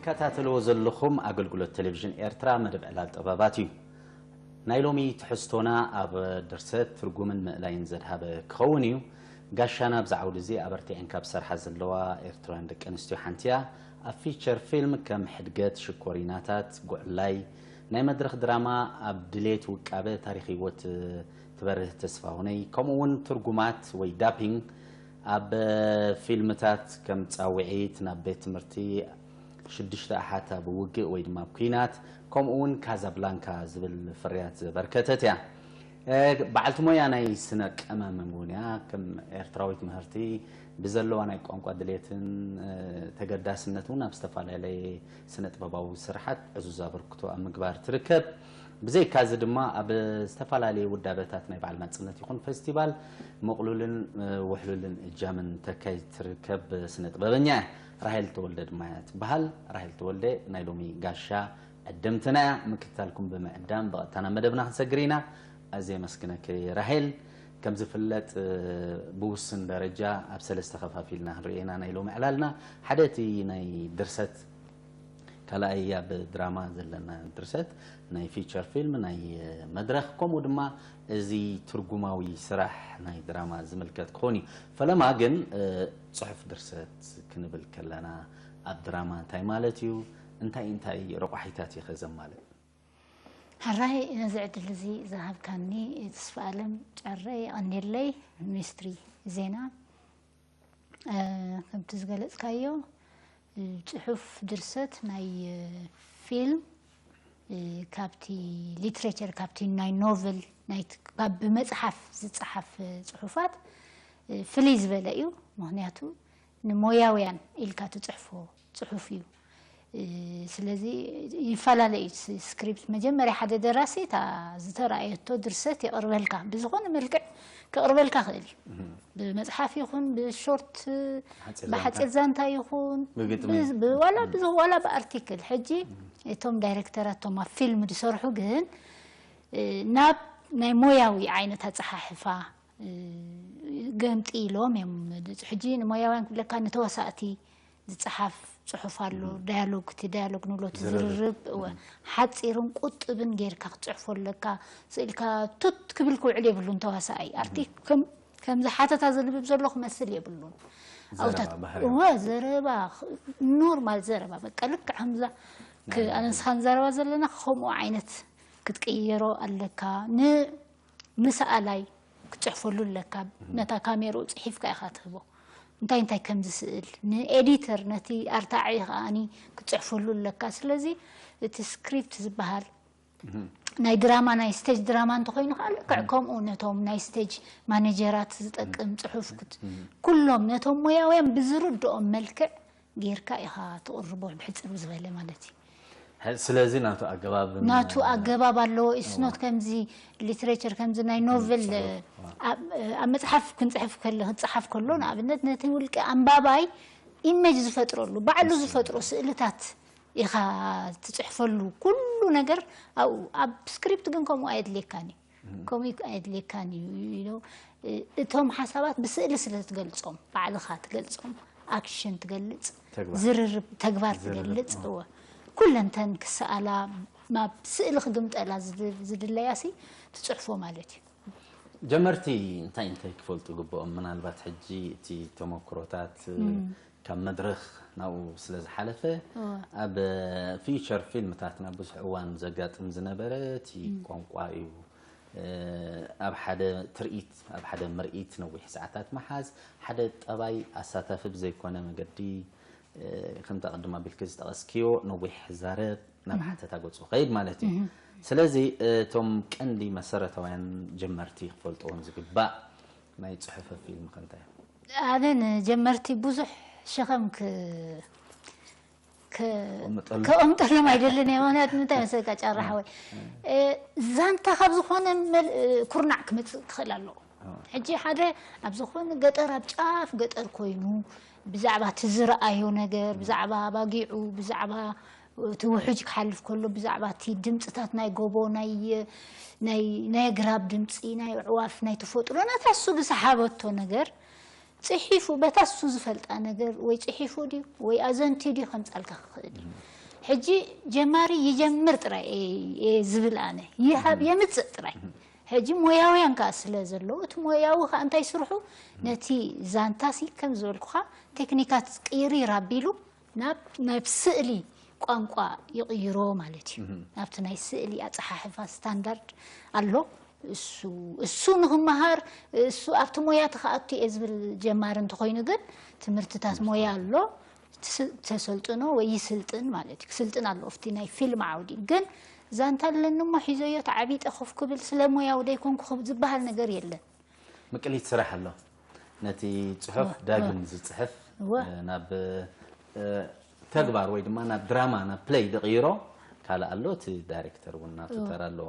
ትከታተልዎ ዘለኹም ኣገልግሎት ቴሌቪዥን ኤርትራ መደብ ዕላል ጥበባት እዩ። ናይ ሎሚ ትሕዝቶና ኣብ ድርሰት፣ ትርጉምን ምእላይን ዘድሃበ ክኸውን እዩ። ጋሻና ኣብዚ ዓውዲ እዚ ኣበርቲዐን ካብ ዝሰርሓ ዘለዋ ኤርትራውያን ደቂ ኣንስትዮ ሓንቲ እያ። ኣብ ፊቸር ፊልም ከም ሕድገት፣ ሽኮሪናታት፣ ጉዕላይ፣ ናይ መድረኽ ድራማ ኣብ ድሌት ውቃበ ታሪኽ ህይወት ትበርህ ተስፋሁነይ፣ ከምኡ እውን ትርጉማት ወይ ዳፒንግ ኣብ ፊልምታት ከም ጻውዒት፣ ናብ ቤት ትምህርቲ፣ ሽዱሽተ ኣሓት ኣብ ውግእ ወይ ድማ ኣብ ኲናት፣ ከምኡ እውን ካዛብላንካ ዝብል ፍርያት ዘበርከተት እያ። እ፣ በዓልቲ ሞያ ናይ ስነ ቀመም እውን እያ። ከም ኤርትራዊት ምህርቲ ብዘለዋ ናይ ቋንቋ ድሌትን፣ እ፣ ተገዳስነት እውን ኣብ ዝተፈላለየ ስነ ጥበባዊ ስርሓት ዕዙዝ ኣበርክቶ ኣብ ምግባር ትርከብ። ብዘይካዚ ድማ ኣብ ዝተፈላለየ ውዳበታት ናይ በዓል ናጽነት ይኹን ፈስቲቫል ምቕሉልን፣ እ፣ ውሕሉልን እጃምን ተካይድ ትርከብ ስነ ጥበበኛ እያ። ራሄል ተወልደ ድማ እያ ትበሃል። ራሄል ተወልደ ናይ ሎሚ ጋሻ ዕድምትና እያ። ምክትታልኩም ብምዕዳም ብቐጥታ ናብ መደብና ክንሰግር ኢና። ኣዝየ የመስግነኪ ራሄል። ከም ዝፍለጥ፣ እ፣ ብውስን ደረጃ ኣብ ሰለስተ ከፋፊልና ክንሪኦ ኢና ናይ ሎሚ ዕላልና። ሓደ እቲ ናይ ድርሰት፣ ካልኣይ ኣብ ድራማ ዘለና ድርሰት፣ ናይ ፊቸር ፊልም፣ ናይ፣ እ፣ መድረኽ፣ ከምኡ ድማ እዚ ትርጉማዊ ስራሕ ናይ ድራማ ዝምልከት ክኾን እዩ። ፈለማ ግን፣ እ፣ ጽሑፍ ድርሰት ክንብል ከለና ኣብ ድራማ እንታይ ማለት እዩ? እንታይ እንታይ ረቋሒታት እዩ ከ ዘማልእ? ሕራይ ነዚ ዕድል እዚ ዝሃብካኒ ተስፋ ኣለም ጨረ የቐንየለይ፣ ሚኒስትሪ ዜና። እ፣ ከምቲ ዝገለጽካዮ፣ እ፣ ጽሑፍ ድርሰት ናይ፣ እ፣ ፊልም፣ እ፣ ካብቲ ሊትሬቸር፣ ካብቲ ናይ ኖቨል፣ ናይ ት-፣ ካብ ብመጽሓፍ ዝጸሓፍ ጽሑፋት፣ እ፣ ፍልይ ዝበለ እዩ። ምኽንያቱ ንሞያውያን ኢልካ ትጽሕፎ ጽሑፍ እዩ። እ፣ ስለዚ ይፈላለ እዩ። ስ-፣ ስክሪፕት መጀመርያ ሓደ ደራሲ እታ ዝተረኣየቶ ድርሰት የቕርበልካ፣ ብዝኾነ መልክዕ ከቕርበልካ ክእል እዩ። ብመጽሓፍ ይኹን ብሾርት፣ ሓጺር ብሓጺር ዛንታ። ዛንታ ይኹን ብግጥሚ። ብዝ-፣ ብ-፣ ዋላ ብዝ-፣ ዋላ ብኣርቲክል። ሕጂ እቶም ዳይሬክተራት እቶም ኣብ ፊልም ዝሰርሑ ግን፣ እ፣ ናብ ናይ ሞያዊ ዓይነት ኣጸሓሕፋ፣ እ፣ ገምጢሎም እዮም። ሕጂ ንሞያውያን ክብለካ፣ ንተዋሳእቲ ዝጸሓፍ ጽሑፍ ኣሎ፣ ዳያሎግ፣ እቲ ዳያሎግ ንብሎ፣ እቲ ዝርርብ። ዝርርብ፣ እወ፣ ሓጺርን ቁጥብን ጌርካ ክትጽሕፎ ኣለካ። ስእልካ ቱት ክብል ክውዕል የብሉን ተዋሳኣይ። ኣርቲ ከም፣ ከምዚ ሓተታ ዘንብብ ዘሎ ክመስል የብሉን። ዘረባ ኣውታት-፣ ባህሪ። እወ፣ ዘረባ፣ ኖርማል ዘረባ፣ በቃ ልክዕ ከምዛ ክ-፣ ናይ ኣነ ንስኻ ንዛረባ ዘለና ከምኡ ዓይነት ክትቅየሮ ኣለካ። ን-፣ ንሰኣላይ ክትጽሕፈሉ ኣለካ። ነታ ካሜርኡ ጽሒፍካ ኢኻ ትህቦ። እንታይ እንታይ ከም ዝስእል፣ ንኤዲተር፣ ነቲ ኣርታዒ ከኣኒ ክትጽሕፈሉ ኣለካ። ስለዚ እቲ ስክሪፕት ዝበሃል ናይ ድራማ፣ ናይ ስቴጅ ድራማ እንተኾይኑ ከኣ ልክዕ ከምኡ ነቶም ናይ ስቴጅ ማኔጀራት ዝጠቅም ጽሑፍ ክት-፣ ኩሎም ነቶም ሞያውያን ብዝርድኦም መልክዕ ጌርካ ኢኻ ትቕርቦ፣ ብሕጽር ዝበለ ማለት እዩ። ሐ-፣ ስለዚ ናቱ ኣገባብ ናቱ ኣገባብ ኣለዎ። ኢስኖት ከምዚ ሊትሬቸር፣ ከምዚ ናይ ኖቨል፣ ጽሑፍ፣ ኣብ፣ ኣብ መጽሓፍ ክንጽሕፍ ከለ፣ ክጽሓፍ ከሎ፣ ንኣብነት ነቲ ውልቂ ኣንባባይ ኢሜጅ ዝፈጥረሉ፣ ባዕሉ ዝፈጥሮ ስእልታት ኢኻ ትጽሕፈሉ። ኩሉ ነገር ኣብኡ፣ ኣብ ስክሪፕት ግን ከምኡ ኣየድልየካን እዩ። ከምኡ ኣየድልየካን እዩ ኢሎ፣ እ-፣ እቶም ሓሳባት ብስእሊ ስለ ትገልጾም፣ ባዕልኻ ትገልጾም፣ ኣክሽን ትገልጽ፣ ተግባር። ዝርርብ፣ ተግባር ዝርርብ፣ ትገልጽ፣ እ። እወ። ኩለንተን ክሰኣላ፣ ናብ ስእሊ ክግምጠላ ዝድ-፣ ዝድለያ ሲ ትጽሕፎ ማለት እዩ። ጀመርቲ እንታይ እንታይ ክፈልጡ ግብኦም? ምናልባት ሕጂ እቲ ተመክሮታት፣ እ፣ እም። ካብ መድረኽ ናብኡ ስለ ዝሓለፈ፣ እወ። ኣብ ፊውቸር ፊልምታትና ብዙሕ እዋን ዘጋጥም ዝነበረ እቲ እም። ቋንቋ እዩ። እ፣ ኣብ ሓደ ትርኢት፣ ኣብ ሓደ ምርኢት ነዊሕ ሰዓታት ምሓዝ፣ ሓደ ጠባይ ኣሳታፊ ብዘይኮነ መገዲ፣ እ፣ ከምቲ ኣቐድም ኣቢልኪ ዝጠቐስክዮ፣ ነዊሕ ክዛረብ፣ ናብ እም። ሓተታ ገጹ ክኸይድ ማለት እዩ። እም። ስለዚ፣ እቶም ቀንዲ መሰረታውያን ጀመርቲ ክፈልጥዎም ዝግባእ ናይ ጽሑፈ ፊልም ከ እንታይ እዮም? ኣነ ንጀመርቲ ብዙሕ ሸኸም ክ-፣ ክ-፣ ከቐምጠሎም። ከቐምጠሎም ኣይደልን እየ። ምኽንያቱ እንታይ መሰልካ፣ ጫራ ሓወይ? እ፣ ዛንታ ካብ ዝኾነ መል-፣ ኩርናዕ ክመጽእ ክኽእል ኣለዎ። ሕጂ ሓደ ኣብ ዝኾነ ገጠር፣ ኣብ ጫፍ ገጠር ኮይኑ፣ ብዛዕባ እቲ ዝረኣዮ ነገር፣ ብዛዕባ ኣባጊዑ፣ ብዛዕባ እቲ ውሑጅ ክሓልፍ ከሎ፣ ብዛዕባ እቲ ድምጽታት ናይ ጎቦ፣ ናይ፣ ናይ፣ ናይ ኣግራብ ድምጺ፣ ናይ ኣዕዋፍ፣ ናይ ተፈጥሮ፣ ነታ እሱ ዝሰሓበቶ ነገር ጽሒፉ፣ በታ እሱ ዝፈልጣ ነገር ወይ ጽሒፉ ድዩ ወይ ኣዘንትዩ ድዩ ከምጻልካ ክኽእል እዩ። ሕጂ ጀማሪ ይጀምር ጥራይ እየ ዝብል ኣነ፣ ይሃብ የምፅእ ጥራይ። ሕጂ ሞያውያን ከዓ ስለ ዘለዉ፣ እቲ ሞያዊ ከዓ እንታይ ስርሑ፣ ነቲ ዛንታሲ ከም ዝበልኩኻ ቴክኒካት ቅይሪር ኣቢሉ ናብ ናብ ስእሊ ቋንቋ ይቕይሮ ማለት እዩ። ናብቲ ናይ ስእሊ ኣፀሓሕፋ ስታንዳርድ ኣሎ። እሱ እሱ ንክመሃር፣ እሱ ኣብቲ ሞያ ተኸኣቱ እየ ዝብል ጀማሪ እንተኾይኑ ግን፣ ትምህርትታት ሞያ ኣሎ። ትስ- ተሰልጥኖ ወይ ይስልጥን ማለት እዩ። ክስልጥን ኣሎ ኣብቲ ናይ ፊልም ዓውዲ። ግን ዛንታ ኣለኒ እሞ ሒዘዮ ተዓቢጠ ኮፍ ክብል ስለ ሞያዊ ደይኮንኩ ክብ- ዝበሃል ነገር የለን። ምቅሊት ስራሕ ኣሎ። ነቲ ጽሑፍ ዳግም ዝጽሕፍ ናብ ተግባር ወይ ድማ ናብ ድራማ ናብ ፕለይ ድቕይሮ ካልእ ኣሎ። እቲ ዳይሬክተር እውን ናቱ ተራ ኣለዎ።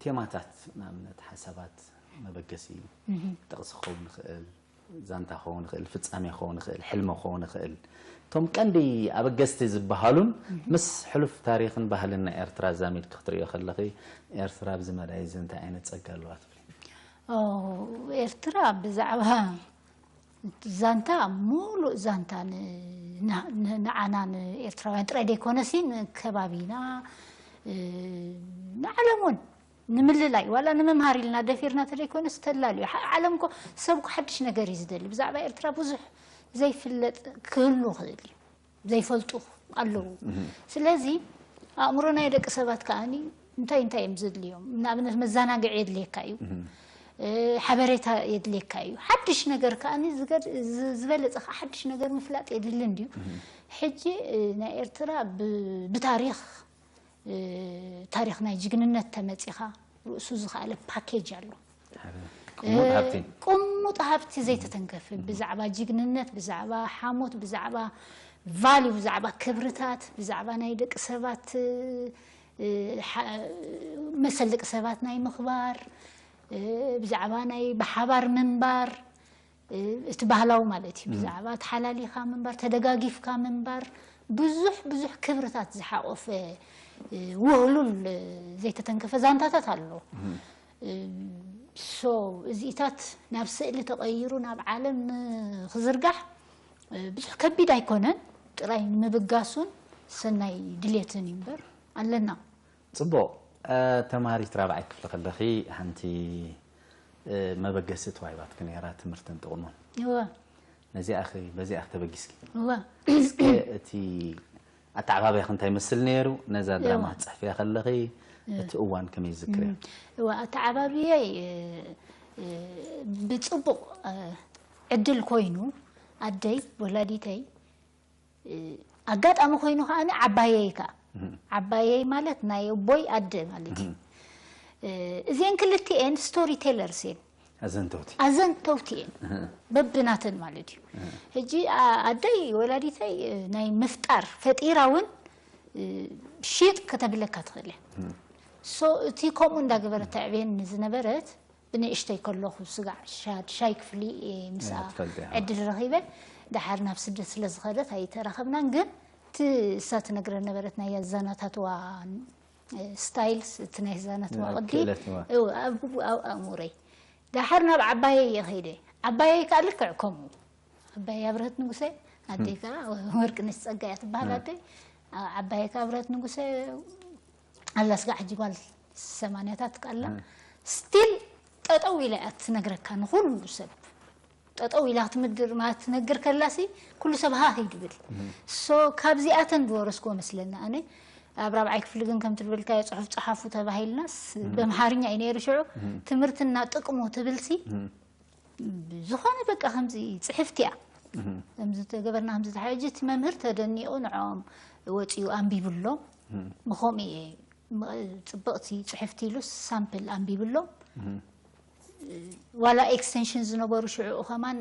ቴማታት ንኣብነት ሓሳባት መበገሲ ጥቕሲ ክኸውን ይኽእል፣ ዛንታ ክኸውን ይኽእል፣ ፍጻሜ ክኸውን ይኽእል፣ ሕልሚ ክኸውን ይኽእል። እቶም ቀንዲ ኣበገስቲ ዝበሃሉን ምስ ሕሉፍ ታሪኽን ባህልን ናይ ኤርትራ ዛሚድኪ ክትርእዮ ከለኺ፣ ኤርትራ ኣብዚ መዳይ እዚ እንታይ ዓይነት ጸጋ ኣለዋ ትብሊ? ኤርትራ ብዛዕባ ዛንታ፣ ሙሉእ ዛንታ ንዓና ንኤርትራውያን ጥራይ ደይኮነሲ ንከባቢና፣ ንዓለም እውን ንምልላይ፣ ዋላ ንምምሃር ኢልና ደፊርና ተደይኮነስ ተላልዩ። ዓለም እኮ ሰብ እኮ ሓድሽ ነገር እዩ ዝደሊ። ብዛዕባ ኤርትራ ብዙሕ ዘይፍለጥ ክህሉ ይኽእል እዩ። ዘይፈልጡ ኣለዉ። ስለዚ ኣእምሮ ናይ ደቂ ሰባት ከኣኒ እንታይ እንታይ እዮም ዘድልዮም? ንኣብነት መዘናግዒ የድልየካ እዩ፣ ሓበሬታ የድልየካ እዩ። ሓድሽ ነገር ከኣኒ ዝበለፀ ከዓ ሓድሽ ነገር ምፍላጥ የድሊ እንድዩ። ሕጂ ናይ ኤርትራ ብታሪክ ታሪክ ናይ ጅግንነት ተመፂኻ ርእሱ ዝኸኣለ ፓኬጅ ኣሎ። ቁሙጥ ሃብቲ ቁሙጥ ሃብቲ ዘይተተንከፈ ብዛዕባ ጅግንነት፣ ብዛዕባ ሓሞት፣ ብዛዕባ ቫልዩ፣ ብዛዕባ ክብርታት፣ ብዛዕባ ናይ ደቂ ሰባት መሰል ደቂ ሰባት ናይ ምኽባር፣ ብዛዕባ ናይ ብሓባር ምንባር፣ እቲ ባህላዊ ማለት እዩ። ብዛዕባ ተሓላሊኻ ምንባር፣ ተደጋጊፍካ ምንባር፣ ብዙሕ ብዙሕ ክብርታት ዝሓቆፈ ውህሉል ዘይተተንከፈ ዛንታታት ኣሎ። ሶ እዚኢታት ናብ ስእሊ ተቐይሩ ናብ ዓለም ንክዝርጋሕ ብዙሕ ከቢድ ኣይኮነን። ጥራይ ንምብጋሱን ሰናይ ድሌትን እዩ እምበር ኣለና። ጽቡቕ። ተማሃሪት ራብዓይ ክፍሊ ከለኺ ሓንቲ መበገሲ ተዋሂባትኪ ነይራ፣ ትምህርትን ጥቕሙን። እወ ነዚኣ ኸ በዚኣ ተበጊስኪ? እወ እስከ እቲ ኣተዓባብያኺ እንታይ ይመስል ነይሩ? ነዛ ድራማ ክትጽሕፍያ ከለኺ እቲ እዋን ከመይ ትዝክርያ? እወ ኣተዓባብየይ ብጽቡቕ ዕድል ኮይኑ ኣደይ ወላዲተይ ኣጋጣሚ ኮይኑ ከኣ ዓባየይ ከኣ ዓባየይ ማለት ናይ ኣቦይ ኣደ ማለት እዩ። እዚአን ክልቲኤን ስቶሪ ቴለርስ እየን። ኣዘንተውቲ ኣዘንተውቲ እየን በብናተን ማለት እዩ። ሕጂ ኣደይ ወላዲተይ ናይ ምፍጣር ፈጢራ እውን ሽጥ ከተብለካ ትኽእል እያ። ሶ እቲ ከምኡ እንዳገበረት ተዕብየኒ ዝነበረት ብንእሽተይ ከለኹ ስጋዕ ሻድ ሻይ ክፍሊ ምስኣ ዕድል ረኺበ። ደሓር ናብ ስደት ስለ ዝኸደት ኣይተራኸብናን፣ ግን እቲ እሳ ትነግረ ነበረት ናይ ኣዛናታትዋ ስታይልስ፣ እቲ ናይ ኣዛናትዋ ቅዲ ኣብ ኣእሙረይ። ደሓር ናብ ዓባየይ እየ ከይደ። ዓባየይ ከዓ ልክዕ ከምኡ። ዓባየይ ኣብረህት ንጉሰ፣ ኣደይ ከዓ ወርቅነሽ ጸጋ እያ ትበሃል ኣደይ። ዓባየይ ከዓ ኣብረህት ንጉሰ ኣላ ስጋዕ ሕጂ ጓል ሰማንያታት ኣላ። ስቲል ጠጠው ኢላ እያ ትነግረካ ንኹሉ ሰብ። ጠጠው ኢላ ክትምድር ማለት ትነግር ከላሲ ኩሉ ሰብ ሃህ እዩ ድብል። ሶ ካብዚኣተን ዝወረስክዎ መስለኒ ኣነ። ኣብ ራብዓይ ክፍሊ ግን ከምቲ ዝበልካዮ ጽሑፍ ጸሓፉ ተባሂልናስ በምሓርኛ እዩ ነይሩ ሽዑ። ትምህርትና ጥቅሙ ትብልሲ ዝኾነ በቃ ከምዚ ጽሕፍቲ እያ። ከምዚ ተገበርና ከምዚ ተሓ-፣ ሕጂ እቲ መምህር ተደኒቑ ንዕኦም ወጺኡ ኣንቢብሎም። ብኸምኡ እየ ጽብቕቲ ጽሕፍቲ ኢሉ ሳምፕል ኣንቢብሎም። ዋላ ኤክስቴንሽን ዝነበሩ ሽዑ ከማን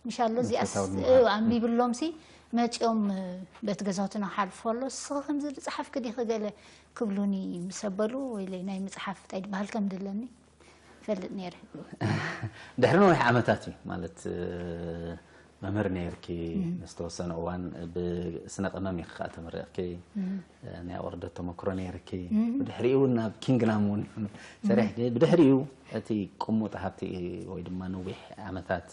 ምሻሎ እዚኣስ ኣንቢብሎም ሲ መጺኦም በቲ ገዛውትና ሓልፎ ኣሎ። እስኺ ከምዚ ዝጸሓፍኪ ዲኺ ገለ ክብሉኒ ምስ ኣበሉ ወይለይ ናይ ምጽሓፍ እንታይ ድበሃል ከም ድለኒ ይፈልጥ ነይረ። ድሕሪ ነዊሕ ዓመታት እዩ ማለት መምህር ነይርኪ ንዝተወሰነ እዋን ብስነ ቀመም ኢኺ ከዓ ተመሪቕኪ ናይ ኣወርደት ተመክሮ ነይርኪ። ብድሕሪኡ እውን ናብ ኪንግናም እውን ሰሪሕኪ። ብድሕሪኡ እቲ ቅሙጥ ሃብቲ ወይ ድማ ነዊሕ ዓመታት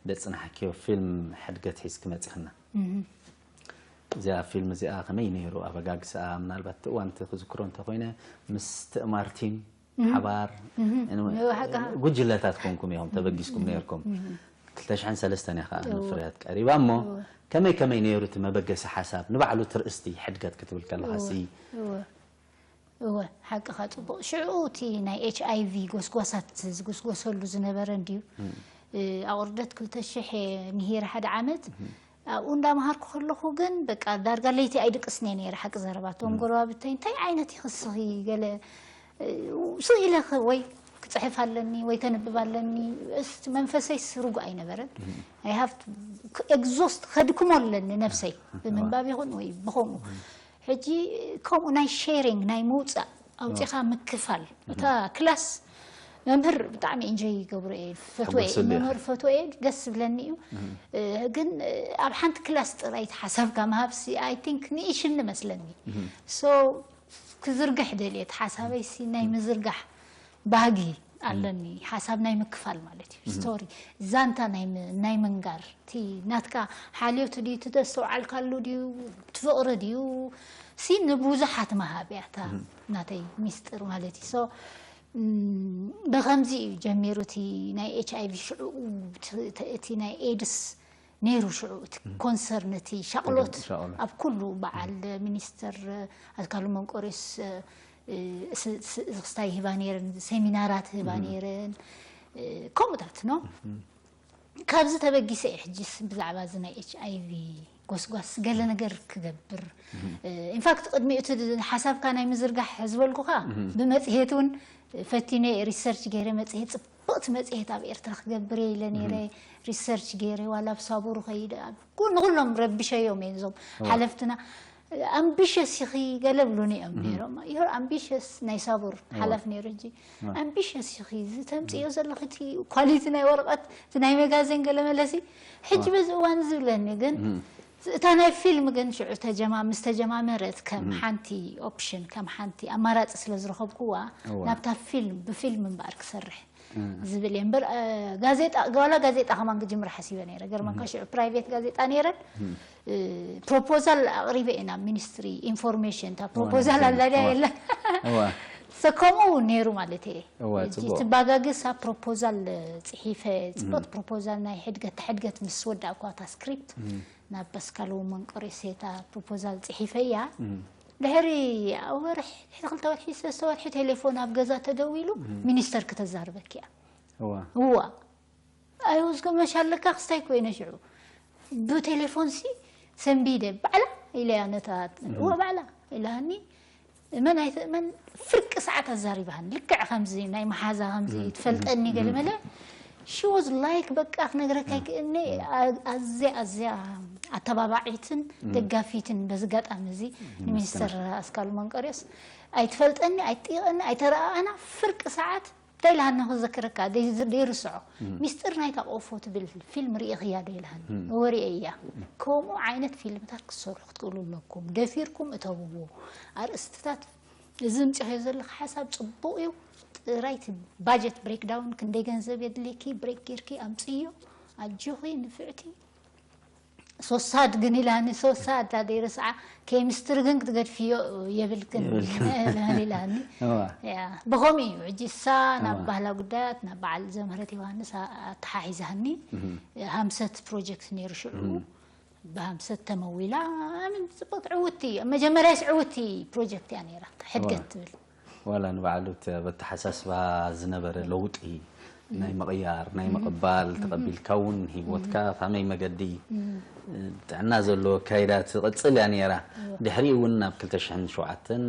ደጽናሕኪዮ ፊልም ሕድገት ሒዝኪ መጺኽና። እዚኣ ፊልም እዚኣ ከመይ ነይሩ ኣበጋግስኣ? ምናልባት እቲ እዋን እቲ ክዝክሮ እንተኮይነ ምስ ትእማር ቲም ሓባር ጉጅለታት ኮንኩም ኢኹም ተበጊስኩም ነይርኩም። ክልተ ሽሕን ሰለስተን እያ ከዓ ንፍርያት ቀሪባ እሞ ከመይ ከመይ ነይሩ እቲ መበገሲ ሓሳብ ንባዕሉ ትርእስቲ ሕድገት ክትብል ከለኻሲ? እወ ሓቅኻ ጽቡቕ። ሽዑ እቲ ናይ ኤች ኣይ ቪ ጎስጓሳት ዝጉስጎሰሉ ዝነበረ እንድዩ። ኣቑርደት ክልተ ሽሕ ምሂር ሓደ ዓመት ኣብኡ እንዳምሃርኩ ከለኹ ግን በቃ ዳርጋ ለይቲ ኣይድቅስን እየ ነይረ። ሓቂ ዘረባ እቶም ጎረባብተይ እንታይ ዓይነት ኢኺ እስኺ ገለ ስቕ ኢለ ወይ ክፅሕፍ ኣለኒ ወይ ከንብብ ኣለኒ። መንፈሰይ ስሩጉ ኣይነበረን። ኣይ ሃቭ ኤግዞስት ከድክሞ ኣለኒ ነብሰይ ብምንባብ ይኹን ወይ ብኸምኡ። ሕጂ ከምኡ ናይ ሼሪንግ ናይ ምውፃእ ኣውፂኻ ምክፋል እታ ክላስ መምህር ብጣዕሚ ኢንጆይ ይገብሮ እየ ፈትወ እየ መምህር ፈትወ እየ ደስ ዝብለኒ እዩ። ግን ኣብ ሓንቲ ክላስ ጥራይ ሓሳብካ ምሃብሲ ኣይ ቲንክ ንኢሽኒ መስለኒ። ሶ ክዝርግሕ ደልየ እቲ ሓሳበይሲ ናይ ምዝርጋሕ ባህጊ ኣለኒ። ሓሳብ ናይ ምክፋል ማለት እዩ። ስቶሪ ዛንታ ናይ ምንጋር እቲ ናትካ ሓልዮት ድዩ እቲ ተስተውዓልካሉ ድዩ እቲ ፍቕሪ ድዩ ሲ ንብዙሓት ምሃብ እያ እታ ናተይ ሚስጥር ማለት እዩ። ሶ ብኸምዚ እዩ ጀሚሩ እቲ ናይ ኤች ኣይ ቪ ሽዑ እቲ ናይ ኤድስ ነይሩ ሽዑ እቲ ኮንሰርን እቲ ሻቕሎት ኣብ ኩሉ በዓል ሚኒስትር ኣዝካሉ መንቆሪዮስ ክስታይ ይህባ ነይረን፣ ሴሚናራት ይህባ ነይረን ከምኡታት ነው። ካብዚ ተበጊሰ እየ ሕጂስ ብዛዕባ እዚ ናይ ኤች ኣይ ቪ ጎስጓስ ገለ ነገር ክገብር። ኢንፋክት ቅድሚኡ እቲ ሓሳብካ ናይ ምዝርጋሕ ዝበልኩኻ ብመፅሄት እውን ፈቲነ ሪሰርች ገይረ መፅሄት ፅብቕቲ መፅሄት ኣብ ኤርትራ ክገብር እየ ኢለ ነይረ። ሪሰርች ገይረ ዋላ ኣብ ሳቡሩ ከይደ ንኩሎም ረቢሸዮም እየ እዞም ሓለፍትና። ኣምቢሸስ ኢኺ ገለ ብሉኒ እዮም ነይሮም። ዮር ኣምቢሸስ ናይ ሳቡር ሓላፍ ነይሩ። ሕጂ ኣምቢሸስ ኢኺ እዚ ተምፅዮ ዘለኺ እቲ ኳሊቲ ናይ ወረቐት እቲ ናይ መጋዜን ገለ መለሲ ሕጂ በዚ እዋን ዝብለኒ ግን እታ ናይ ፊልም ግን ሽዑ ተጀማ ምስ ተጀማመረት ከም ሓንቲ ኦፕሽን ከም ሓንቲ ኣማራፂ ስለ ዝረኸብኩዋ ናብታ ፊልም ብፊልም እምበኣር ክሰርሕ ዝብል እየ እምበር ጋዜጣ ዋላ ጋዜጣ ከማን ክጅምር ሓሲበ ነይረ። ገርመካ ሽዑ ፕራይቬት ጋዜጣ ነይረን ፕሮፖዛል ኣቕሪበ እየ ናብ ሚኒስትሪ ኢንፎርሜሽን። እታ ፕሮፖዛል ኣላ ድያ የላ ሰከምኡ እውን ነይሩ ማለት እየ። ትባጋግስ ኣብ ፕሮፖዛል ፅሒፈ ፅቡቅ ፕሮፖዛል ናይ ሕድገት ሕድገት ምስ ወዳእኳ እታ ስክሪፕት ናብ በስካሎ መንቆሬ ሴታ ፕሮፖዛል ፅሒፈያ። ድሕሪ ወርሒ ድሕሪ ክልተ ወርሒ ሰለስተ ወርሒ ቴሌፎን ኣብ ገዛ ተደዊሉ ሚኒስተር ክተዛርበኪ እያ። እዋ ኣይወዝጎ መሻለካ ክስታይ ኮይነ ሽዑ ብቴሌፎን ሲ ሰንቢደ ባዕላ ኢለያ ነታ እዋ ባዕላ ኢላኒ እመን ኣይትእመን ፍርቂ ሰዓት ኣዛሪባሃኒ ልክዕ ከምዚ ናይ መሓዛ ከምዚ ትፈልጠኒ ገለ መለ she was like በቃ ክነግረካ ኣይክእልኒ። ኣዝያ ኣዝያ ኣተባባዒትን ደጋፊትን በዚ ጋጣሚ እዚ ንሚኒስተር ኣስካሉ መንቀርዮስ ኣይትፈልጠኒ ኣይትጢቐኒ ኣይተረኣኣና ፍርቂ ሰዓት እንታይ ኢልሃኒ ክዘክረካ ዘይርስዖ ሚስጥር ናይታ ቆፎ ትብል ፊልም ርኢኽያ ዶ ኢልሃኒ። ወሪኤ እያ። ከምኡ ዓይነት ፊልምታት ክትሰርሑ ክትክእሉ ኣለኩም። ደፊርኩም እተውዎ ኣርእስትታት እዚ ምፅኸዮ ዘለካ ሓሳብ ፅቡቅ እዩ። ጥራይ እቲ ባጀት ብሬክዳውን ክንደይ ገንዘብ የድልየኪ ብሬክ ጌርኪ ኣምፅዮ ኣጆኺ ንፍዕቲ ሶሳድ ግን ኢላኒ ሶሳድ ኣደይ ርስዓ ኬሚስትሪ ግን ክትገድፍዮ የብልክን ኢላኒ። ብኸምኡ እዩ ሕጂ እሳ ናብ ባህላ ጉዳያት ናብ በዓል ዘምህረት ዮሃንስ ኣተሓሒዛኒ ሃምሰት ፕሮጀክት ነይሩ ሽዑ ብሃምሰት ተመዊላ ኣምን ፅቡቅ ዕውቲ መጀመርያስ ዕውቲ ፕሮጀክት እያ ነይራ ሕድገት ትብል። ዋላ ንባዕሉ እቲ ኣብ ኣተሓሳስባ ዝነበረ ለውጢ ናይ ምቕያር ናይ ምቕባል ተቐቢልካ እውን ሂወትካ ካመይ መገዲ ጥዕና ዘለዎ ኣካይዳ ትቕፅል እያ ነይራ። ድሕሪኡ እውን ናብ ክልተ ሽሕን ሸውዓተን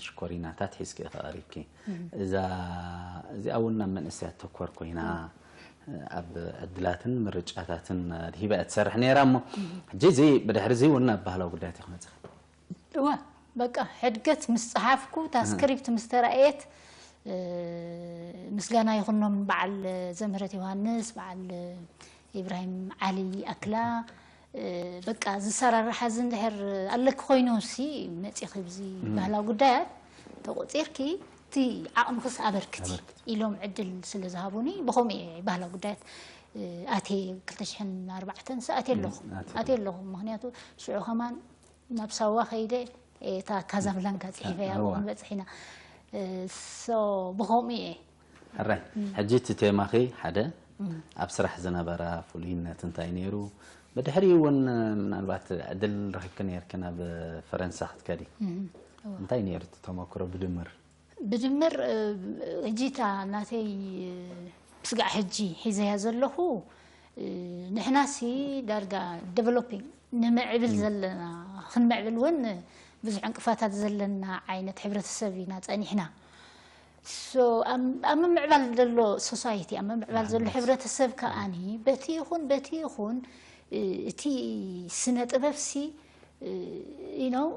ሽኮሪናታት ሒዝኪ ኢኺ ቀሪብኪ። እዛ እዚኣ እውን ናብ መንእሰያት ተኮር ኮይና ኣብ ዕድላትን ምርጫታትን ኣድሂባ እያ ትሰርሕ ነይራ እሞ ሕጂ እዚ ብድሕሪ እዚ እውን ናብ ባህላዊ ጉዳያት እዩ ክመፅእ እዋ በቃ ሕድገት ምስ ፀሓፍኩ እታ ስክሪፕት ምስ ተራእየት ምስጋና ይኹኖም በዓል ዘምህረት ዮሃንስ በዓል ኢብራሂም ዓሊ ኣክላ በቃ ዝሰራርሓ እዚ እንድሕር ኣለኪ ኮይኑ ሲ መፂኺ ብዚ ባህላዊ ጉዳያት ተቆፂርኪ እቲ ዓቕምኽስ ኣበርክቲ ኢሎም ዕድል ስለ ዝሃቡኒ ብኸምኡ እየ ባህላዊ ጉዳያት ኣትየ ክልተ ሽሕን ኣርባዕተን ኣትየ ኣለኹ ኣትየ ኣለኹ ምክንያቱ ሽዑ ከማን ናብ ሳዋ ከይደ እታ ካዛብላንካ ጽሒፈያ እዋ። ብኡ ንበጽሕ ኢና። ሶ ብኸምኡ እየ። ሕራይ ሕጂ እቲ ቴማኺ ሓደ ኣብ ስራሕ ዝነበራ ፍሉይነት እንታይ ነይሩ? ብድሕሪኡ እውን ምናልባት ዕድል ረኺብኪ ነይርኪ ናብ ፈረንሳ ክትከዲ። እንታይ ነይሩ እቲ ተመክሮ ብድምር? ብድምር ሕጂ እታ ናተይ ስጋዕ ሕጂ ሒዘያ ዘለኹ ንሕናሲ ዳርጋ ዴቨሎፒንግ ንምዕብል ዘለና ክንምዕብል እውን ብዙሕ ዕንቅፋታት ዘለና ዓይነት ሕብረተሰብ ኢና ጸኒሕና። ሶ ኣብ ምምዕባል ዘሎ ሶሳይቲ ኣብ ምምዕባል ዘሎ ሕብረተሰብ ከኣኒ በቲ ይኹን በቲ ይኹን እቲ ስነ ጥበብሲ you know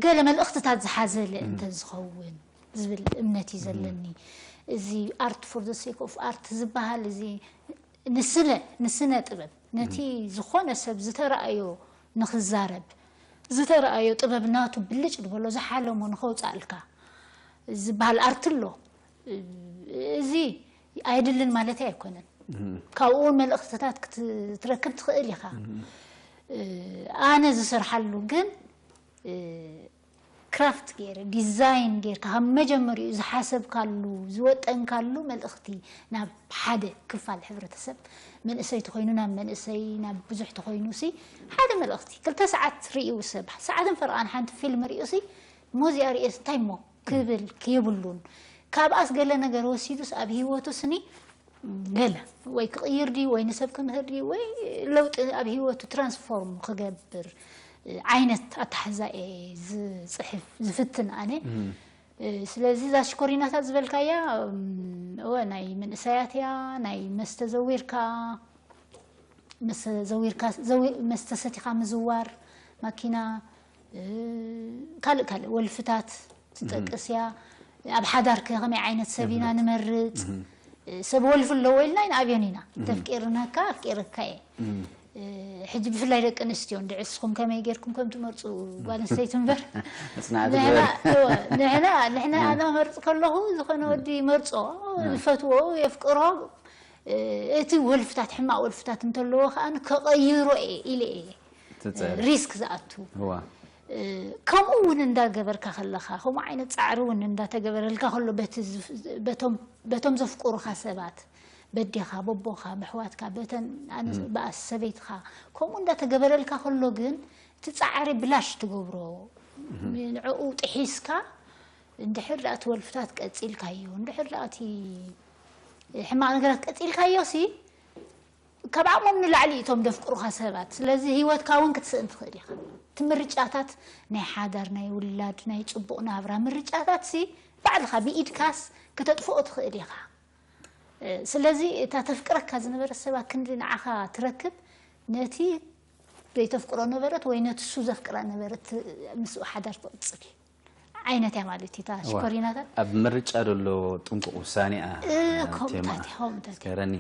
ገለ መልእኽትታት ዝሓዘለ እንተዝኸውን ዝብል እምነት እዩ ዘለኒ። እዚ art for the sake of art ዝበሃል እዚ ንስነ ንስነ ጥበብ ነቲ ዝኾነ ሰብ ዝተረኣዮ ንኽዛረብ ዝተረኣዮ ጥበብ ናቱ ብልጭ ዝበሎ ዝሓለሞ ንኸውፃእልካ ዝበሃል ኣርት ኣሎ። እዚ ኣይድልን ማለት ኣይኮነን። ካብኡ እውን መልእኽትታት ክትረክብ ትኽእል ኢኻ። ኣነ ዝሰርሓሉ ግን ክራፍት ገይረ ዲዛይን ጌርካ ካብ መጀመሪኡ ዝሓሰብካሉ ዝወጠንካሉ መልእኽቲ ናብ ሓደ ክፋል ሕብረተሰብ መንእሰይ ተኾይኑ ናብ መንእሰይ ናብ ብዙሕ ተኾይኑ ሲ ሓደ መልእኽቲ ክልተ ሰዓት ርእዩ ሰብ ሰዓትን ፈርቓን ሓንቲ ፊልም ርእዩ ሲ ሞዚኣ ርእየስ እንታይ ሞ ክብል የብሉን። ካብኣስ ገለ ነገር ወሲዱስ ኣብ ህይወቱ ስኒ ገለ ወይ ክቕይር ድዩ ወይ ንሰብ ክምህር ድዩ ወይ ለውጢ ኣብ ህይወቱ ትራንስፎርም ክገብር ዓይነት ኣተሓሕዛ እየ ዝፅሕፍ ዝፍትን ኣነ። ስለዚ እዛ ሽኮሪናታት ዝበልካያ እወ ናይ መንእሰያት እያ። ናይ መስተ ዘዊርካ መስተ ዘዊርካ መስተ ሰቲኻ ምዝዋር ማኪና ካልእ ካልእ ወልፍታት ትጠቅስ እያ። ኣብ ሓዳር ከ ከመይ ዓይነት ሰብ ኢና ንመርጽ? ሰብ ወልፊ ኣለዎ ኢልና ኣይንኣብዮን ኢና። እንተፍቂርናካ ኣፍቂረካ እየ። ሕጂ ብፍላይ ደቂ ኣንስትዮ እንድዒ እስኹም ከመይ ጌርኩም ከም ትመርጹ ጓል ኣንስተይቲ እምበር ንሕና ኣነ መርጽ ከለኹ ዝኾነ ወዲ መርጾ ዝፈትዎ የፍቅሮ እቲ ወልፍታት ሕማቕ ወልፍታት እንተለዎ ከዓ ከቐይሮ እየ ኢለ እየ ሪስክ ዝኣቱ። ከምኡ እውን እንዳገበርካ ከለኻ ከምኡ ዓይነት ጻዕሪ እውን እንዳተገበረልካ ከሎ በቶም ዘፍቅሩኻ ሰባት በዴኻ በቦኻ በሕዋትካ በተን ኣነ በኣስ ሰበይትኻ ከምኡ እንዳተገበረልካ ከሎ ግን እቲ ጻዕሪ ብላሽ ትገብሮ ንዕኡ ጥሒስካ እንድሕር ደኣ እቲ ወልፍታት ቀጺልካዮ እንድሕር ደኣ እቲ ሕማቕ ነገራት ቀጺልካዮ ሲ ካብ ዓቕሞም ንላዕሊ እቶም ደፍቅሩኻ ሰባት ስለዚ ህይወትካ እውን ክትስእን ትኽእል ኢኻ እቲ ምርጫታት ናይ ሓዳር ናይ ውላድ ናይ ጽቡቕ ናብራ ምርጫታት ሲ ባዕልኻ ብኢድካስ ክተጥፍኦ ትኽእል ኢኻ ስለዚ እታ ተፍቅረካ ዝነበረት ሰባ ክንዲ ንዓኻ ትረክብ ነቲ ዘይተፍቅሮ ነበረት ወይ ነቲ እሱ ዘፍቅራ ነበረት ምስኡ ሓዳር ትቕጽል ዓይነት እያ ማለት እዩ እታ ሽኮሪናታት ኣብ ምርጫ ደሎ ጥንቁቕ ውሳኔ እያ ከምኡታት ከምኡታት ስከረኒ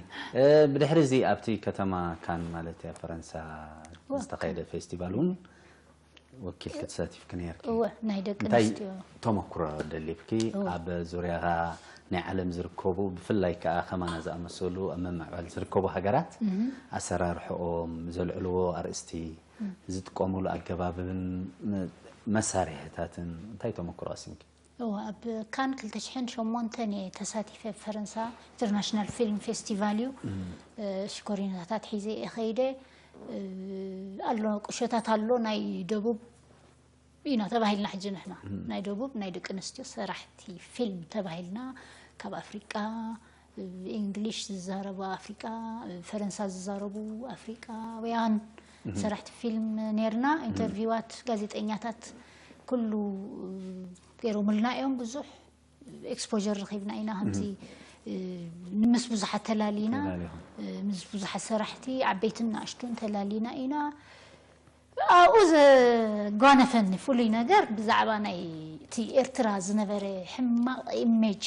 ብድሕሪ እዚ ኣብቲ ከተማ ካን ማለት እያ ፈረንሳ ዝተኻየደ ፌስቲቫል እውን ወኪልኪ ተሳቲፍኪ ነይርኪ እወ ናይ ደቂ እንታይ ኣንስትዮ ተመክሮ ደሊብኪ እወ ኣብ ዙርያኻ ናይ ዓለም ዝርከቡ ብፍላይ ከዓ ከማና ዝኣመሰሉ ኣብ ምምዕባል ዝርከቡ ሃገራት ኣሰራርሕኦም ዘልዕልዎ ኣርእስቲ ዝጥቀሙሉ ኣገባብን መሳርሕታትን እንታይ ተመክሮ ኣስምኪ እወ ኣብ ካን ክልተ ሽሕን ሸሞንተን እየ ተሳቲፈ ኣብ ፈረንሳ ኢንተርናሽናል ፊልም ፌስቲቫል እዩ ሽኮሪናታት ሒዘ እየ ከይደ ኣሎ ቁሸታት ኣሎ ናይ ደቡብ ኢና ተባሂልና ሕጂ ንሕና ናይ ደቡብ ናይ ደቂ ኣንስትዮ ሰራሕቲ ፊልም ተባሂልና ካብ ኣፍሪቃ እንግሊሽ ዝዛረቡ ኣፍሪቃ ፈረንሳ ዝዛረቡ ኣፍሪቃውያን ሰራሕቲ ፊልም ነርና ኢንተርቪዋት ጋዜጠኛታት ኩሉ ገይሮምልና እዮም ብዙሕ exposure ረኺብና ኢና ከምዚ ምስ ብዙሓት ተላሊና ምስ ብዙሓት ሰራሕቲ ዓበይትን ንኣሽቱን ተላሊና ኢና ኣብኡ ዘጓነፈኒ ፍሉይ ነገር ብዛዕባ ናይ እቲ ኤርትራ ዝነበረ ሕማቕ ኢሜጅ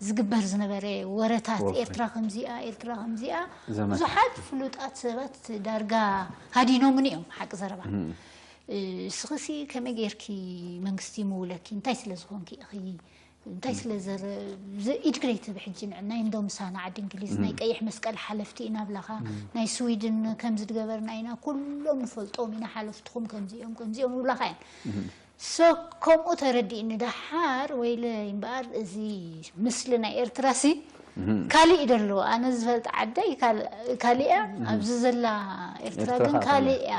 ዝግበር ዝነበረ ወረታት ኤርትራ ከምዚኣ ኤርትራ ከምዚኣ ብዙሓት ፍሉጣት ሰባት ዳርጋ ሃዲኖምኒ እዮም ሓቂ ዘረባ እስኽሲ ከመይ ጌርኪ መንግስቲ ምውለኪ እንታይ ስለ ዝኾንኪ ኢኺ እንታይ ስለ ዘረ ኢድግሬት ብሕጂ ንዕናይ እንዶ ምሳና ዓዲ እንግሊዝ ናይ ቀይሕ መስቀል ሓለፍቲ ኢና ብላኻ ናይ ስዊድን ከም ዝገበርና ኢና ኩሎም ንፈልጦም ኢና ሓለፍትኹም ከምዚኦም ከምዚኦም ይብላኻ እየን ሶ ከምኡ ተረዲእኒ ደሓር ወይለ እምበኣር እዚ ምስሊ ናይ ኤርትራ ሲ ካሊእ ደሎ ኣነ ዝፈልጥ ዓደይ ካሊእ እያ ኣብዚ ዘላ ኤርትራ ግን ካሊእ እያ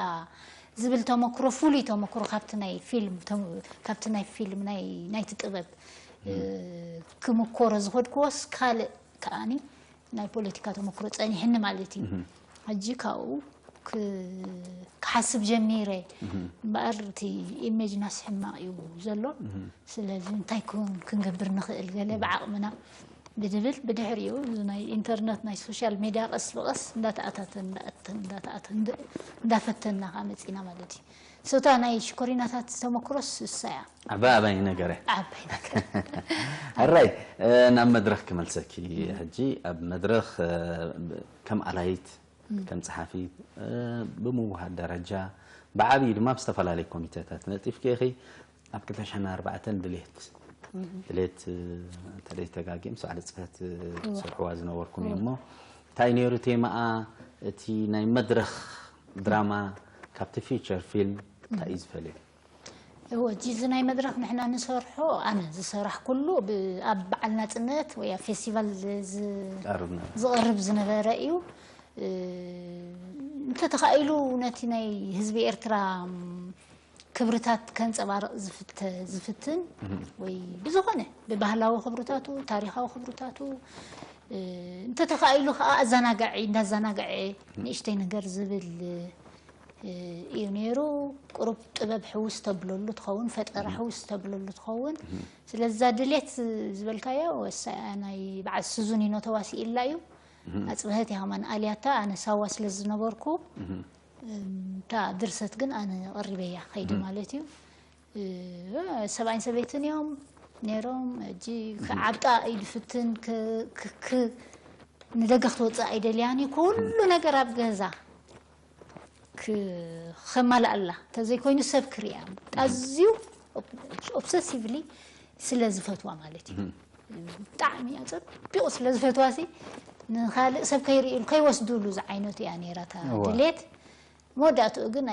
ዝብል ተመክሮ ፍሉይ ተመክሮ ካብቲ ናይ ፊልም ካብቲ ናይ ፊልም ናይ ናይቲ ጥበብ ክምኮሮ ዝኸድክዎስ ካልእ ከኣኒ ናይ ፖለቲካ ተመክሮ ጸኒሕኒ ማለት እዩ ሕጂ ካብኡ ክሓስብ ጀሚረ እምበኣር እቲ ኢሜጅናስ ሕማቕ እዩ ዘሎ ስለዚ እንታይ ክንገብር ንኽእል ገለ ብዓቕምና ብድብል ብድሕሪኡ ናይ ኢንተርነት ናይ ሶሻል ሜድያ ቀስ ብቐስ እንዳተኣታተን እንዳፈተንና ከዓ መፂና ማለት እዩ ሶታ ናይ ሽኮሪናታት ተመክሮስ እሳያ ዓባይ ዓባይ ነገር ዓባይ ነገር ሕራይ ናብ መድረኽ ክመልሰኪ ሕጂ ኣብ መድረኽ ከም ኣላይት ከም ጸሓፊት ብምውሃድ ደረጃ ብዓብዪ ድማ ኣብ ዝተፈላለዩ ኮሚቴታት ነጢፍኪ ኢኺ ኣብ ክልተ ሽሕን ኣርባዕተን ድሌት ድሌት እንተደይ ተጋጊም ሰዓሊ ፅፈት ዝሰርሕዋ ዝነበርኩም እዩ እሞ እንታይ ነይሩ ቴማኣ እቲ ናይ መድረኽ ድራማ ካብቲ ፊቸር ፊልም እንታይ እዩ ዝፈልዩ እወ ጂዚ ናይ መድረኽ ንሕና ንሰርሖ ኣነ ዝሰራሕኩሉ ኣብ በዓል ናፅነት ወይ ኣብ ፌስቲቫል ዝቐርብ ዝነበረ እዩ እንተተኻኢሉ ነቲ ናይ ህዝቢ ኤርትራ ክብርታት ከንጸባርቕ ዝፍትን ወይ ብዝኾነ ብባህላዊ ክብርታቱ ታሪኻዊ ክብርታቱ እንተተኻኢሉ ከዓ ኣዘናጋዒ እንዳዘናጋዐ ንእሽተይ ነገር ዝብል እዩ ነይሩ ቁሩብ ጥበብ ሕውስ ተብለሉ ትኸውን ፈጠራ ሕውስ ተብለሉ ትኸውን ስለዛ ድሌት ዝበልካዮ ወሳያ ናይ በዓል ስዙኒኖ ተዋሲእላ እዩ ኣፅብሀት እያ ከማን ኣልያታ ኣነ ሳዋ ስለ ዝነበርኩ እታ ድርሰት ግን ኣነ ቀሪበያ ከይደ ማለት እዩ ሰብኣይን ሰበይትን እዮም ነይሮም እጂ ዓብጣ እዩ ዝፍትን ንደገ ክትወፅእ ኣይደልያን እዩ ኩሉ ነገር ኣብ ገዛ ክኸማልኣላ እንተዘይኮይኑ ሰብ ክሪያ ኣዝዩ ኦብሰሲቭሊ ስለ ዝፈትዋ ማለት እዩ ብጣዕሚ ኣፀቢቑ ስለ ዝፈትዋ ሲ ንካልእ ሰብ ከይርእሉ ከይወስዱሉ ዝዓይነቱ እያ ነይራ እታ ድሌት መወዳእትኡ ግን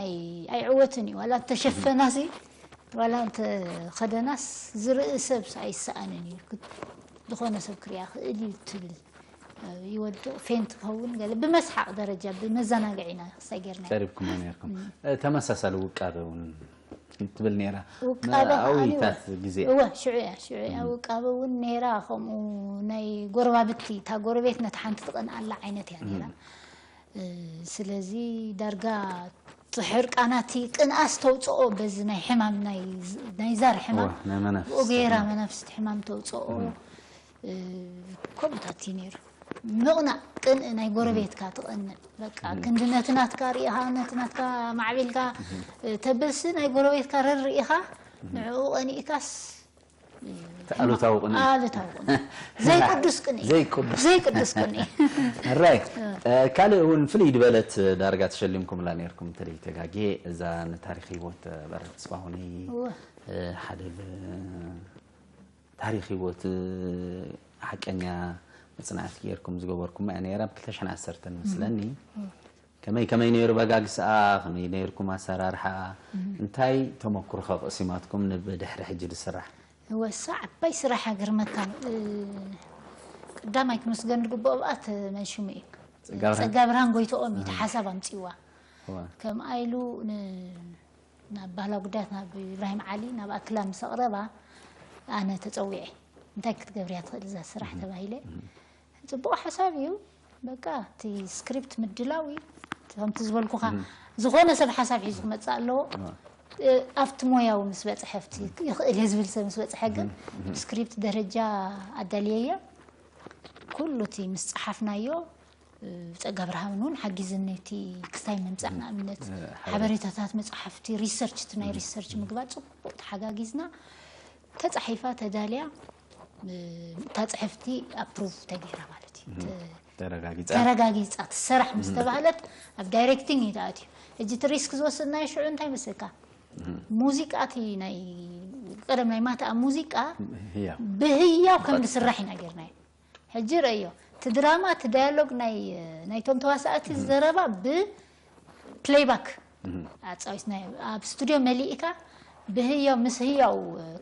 ኣይዕወትን እዩ ዋላ እንተሸፈናሲ ዋላ እንተኸደናስ ዝርኢ ሰብ ኣይሰኣንን እዩ ዝኾነ ሰብ ክሪያ ክእል እዩ ትብል ይወድቕ ፌንት ክኸውን ገለ ብመስሓቕ ደረጃ ብመዘናግዒ ኢና ክሳይ ጌርና ቀሪብኩሞ ነርኩም ተመሳሳሊ ውቃበ እውን ትብል ነራ ውቃበ ኣዊታት ግዜ እወ ሽዑ እያ ሽዑ እያ ውቃበ እውን ነራ ከምኡ ናይ ጎረባብቲ እታ ጎረቤት ነቲ ሓንቲ ትቐንኣላ ዓይነት እያ ነራ ስለዚ ዳርጋ ትሕርቃናቲ ቅንኣስ ተውፅኦ በዚ ናይ ሕማም ናይ ዛር ሕማም ብኡ ገይራ መናፍስቲ ሕማም ተውፅኦ ከምኡታት እዩ ነይሩ ምቕናእ ቅንእ ናይ ጎረቤትካ ትቐንእ በቃ ክንዲ ነቲ ናትካ ርኢኻ ነቲ ናትካ ማዕቢልካ ተበልሲ ናይ ጎረቤትካ ረር ርኢኻ ንዕኡ ቀኒእካስ ኣሉታዊ ቅንኢ ኣሉታዊ ቅንኢ ዘይቅዱስ ቅንኢ ዘይቅዱስ ዘይቅዱስ ቅንኢ ሕራይ ካልእ እውን ፍልይ ዝበለት ዳርጋ ተሸሊምኩምላ ነርኩም እንተደይ ተጋጌ እዛ ንታሪክ ህይወት በረ ተስፋሁኒ ሓደ ታሪክ ህይወት ሓቀኛ መፅናዕቲ ጌርኩም ዝገበርኩም እያ ነይራ ብ ክልተ ሽሕን ዓሰርተን መስለኒ ከመይ ከመይ ነይሩ በጋግስኣ ከመይ ነይርኩም ኣሰራርሓ እንታይ ተመክሮ ከቅሲማትኩም ንብድሕሪ ሕጂ ዝስራሕ ወሳ ዓባይ ስራሕ ሃገር መካን ቀዳማይ ክምስገን ዝግብኦ ብኣት መንሽሙ እዩ ጸጋ ብርሃን ጎይትኦም እዩ ሓሳብ ኣምፅዋ ከምኣ ኢሉ ናብ ባህላዊ ጉዳያት ናብ ኢብራሂም ዓሊ ናብ ኣክላ ምስ ኣቕረባ ኣነ ተፀዊዐ እንታይ ክትገብርያ ትኽእል እዛ ስራሕ ተባሂለ ፅቡቕ ሓሳብ እዩ በቃ እቲ ስክሪፕት ምድላው እዩ ከምቲ ዝበልኩኻ ዝኾነ ሰብ ሓሳብ ሒዙ ክመፅእ ኣለዎ ኣብቲ ሞያዊ ምስ በፅሐ ኣብቲ ይኽእል እየ ዝብል ሰብ ምስ በፅሐ ግን ስክሪፕት ደረጃ ኣዳልየያ ኩሉ እቲ ምስ ፀሓፍናዮ ፀጋ ብርሃን እውን ሓጊዝኒ እቲ ክስታይ ምምፃእ ንኣብነት ሓበሬታታት መፅሓፍቲ ሪሰርች እቲ ናይ ሪሰርች ምግባር ፅቡቅ ተሓጋጊዝና ተፃሒፋ ተዳልያ እታ ፅሕፍቲ ኣፕሩቭ ተገይራ ማለት እዩ ተረጋጊፃ ትሰራሕ ምስ ተባህለት ኣብ ዳይሬክቲንግ እዩ ተኣትዩ ሕጂ እቲ ሪስክ ዝወሰድናዮ ሽዑ እንታይ መስለካ ሙዚቃ እቲ ናይ ቀደም ናይ ማታ ኣብ ሙዚቃ ህያው ብህያው ከም ዝስራሕ ኢና ጌርናዮ። ሕጂ ረእዮ፣ እቲ ድራማ፣ እቲ ዳያሎግ ናይ ናይቶም ተዋሳእቲ ዘረባ ብ playback ኣጻዊትና፣ ኣብ ስቱድዮ መሊእካ ብህያው ምስ ህያው